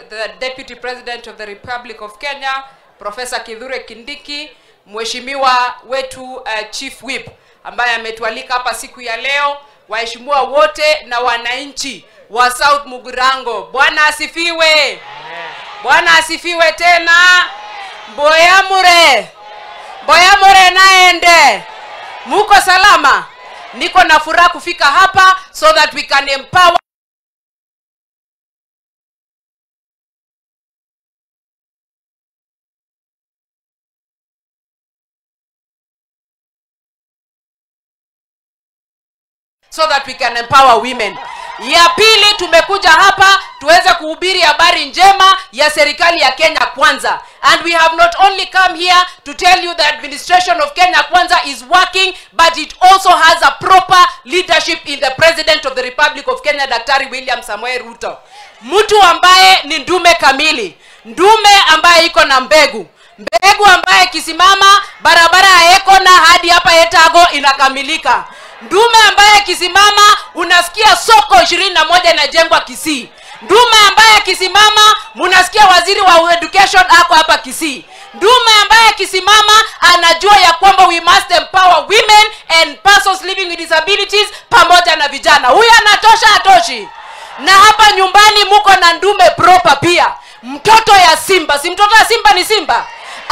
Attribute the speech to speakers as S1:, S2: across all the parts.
S1: the Deputy President of the Republic of Kenya, Professor Kithure Kindiki, Mheshimiwa wetu Chief Whip ambaye ametualika hapa siku ya leo, waheshimiwa wote na wananchi wa South Mugirango. Bwana asifiwe. Bwana asifiwe tena. Mboyamure. Mboyamure naende. Muko salama? Niko na furaha kufika hapa so that we can empower so that we can empower women. Ya pili, tumekuja hapa tuweze kuhubiri habari njema ya serikali ya Kenya Kwanza. And we have not only come here to tell you the administration of Kenya Kwanza is working, but it also has a proper leadership in the President of the Republic of Kenya, Daktari William Samoei Ruto. Mtu ambaye ni ndume kamili, ndume ambaye iko na mbegu, mbegu ambaye kisimama barabara ya Ekona hadi hapa Etago inakamilika. Ndume ambaye kisimama unasikia soko 21 inajengwa Kisii. Ndume ambaye kisimama munasikia waziri wa education ako hapa Kisii. Ndume ambaye kisimama anajua ya kwamba we must empower women and persons living with disabilities pamoja na vijana. Huyu anatosha atoshi? Na hapa nyumbani muko na ndume proper pia. Mtoto ya simba, si mtoto ya simba ni simba,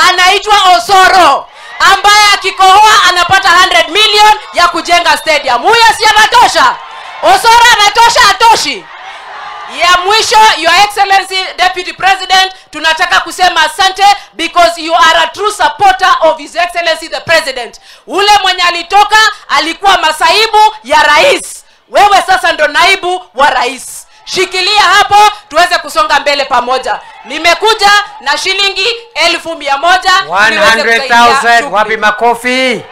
S1: anaitwa Osoro, ambaye akikohoa anapata 100 million ya kujenga stadium. Huyo si anatosha? Osoro anatosha atoshi? Ya mwisho, Your Excellency Deputy President, tunataka kusema asante because you are a true supporter of His Excellency the President. Ule mwenye alitoka alikuwa masaibu ya rais. Wewe sasa ndo naibu wa rais. Shikilia hapo tuweze kusonga mbele pamoja. Nimekuja na shilingi 100,000.
S2: 100,000. Wapi makofi?